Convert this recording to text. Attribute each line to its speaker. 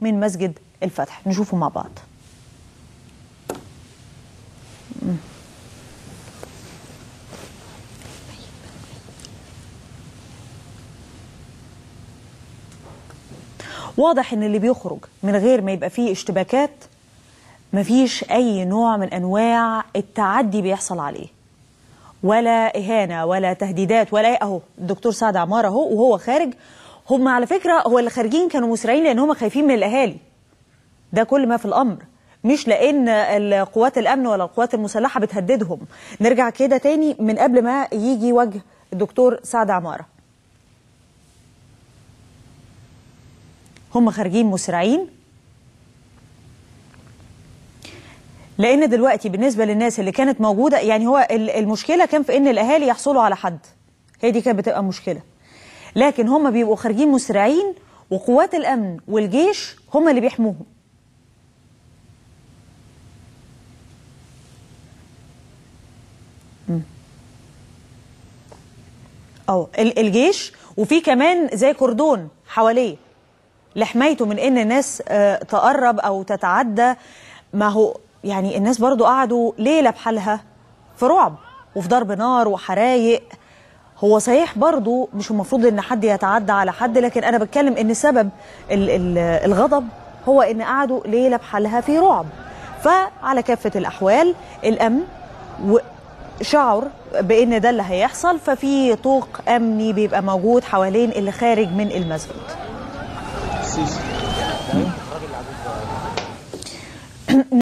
Speaker 1: من مسجد الفتح. نشوفه مع بعض. واضح ان اللي بيخرج من غير ما يبقى فيه اشتباكات مفيش اي نوع من انواع التعدي بيحصل عليه، ولا اهانه ولا تهديدات ولا اهو الدكتور سعد عمارة اهو وهو خارج. هم على فكرة هو اللي خارجين كانوا مسرعين لان هم خايفين من الاهالي، ده كل ما في الامر، مش لان القوات الامن ولا القوات المسلحة بتهددهم. نرجع كده تاني من قبل ما يجي وجه الدكتور سعد عمارة. هم خارجين مسرعين لان دلوقتي بالنسبة للناس اللي كانت موجودة، يعني هو المشكلة كان في ان الاهالي يحصلوا على حد، هي دي كانت بتبقى مشكلة، لكن هم بيبقوا خارجين مسرعين وقوات الامن والجيش هم اللي بيحموهم. اه الجيش، وفي كمان زي كردون حواليه لحمايته من ان الناس تقرب او تتعدى. ما هو يعني الناس برضو قعدوا ليلة بحالها في رعب وفي ضرب نار وحرايق. هو صحيح برضو مش المفروض ان حد يتعدى على حد، لكن انا بتكلم ان سبب الغضب هو ان قعدوا ليلة بحالها في رعب. فعلى كافة الاحوال الامن شعر بان ده اللي هيحصل، ففي طوق امني بيبقى موجود حوالين اللي خارج من المسجد.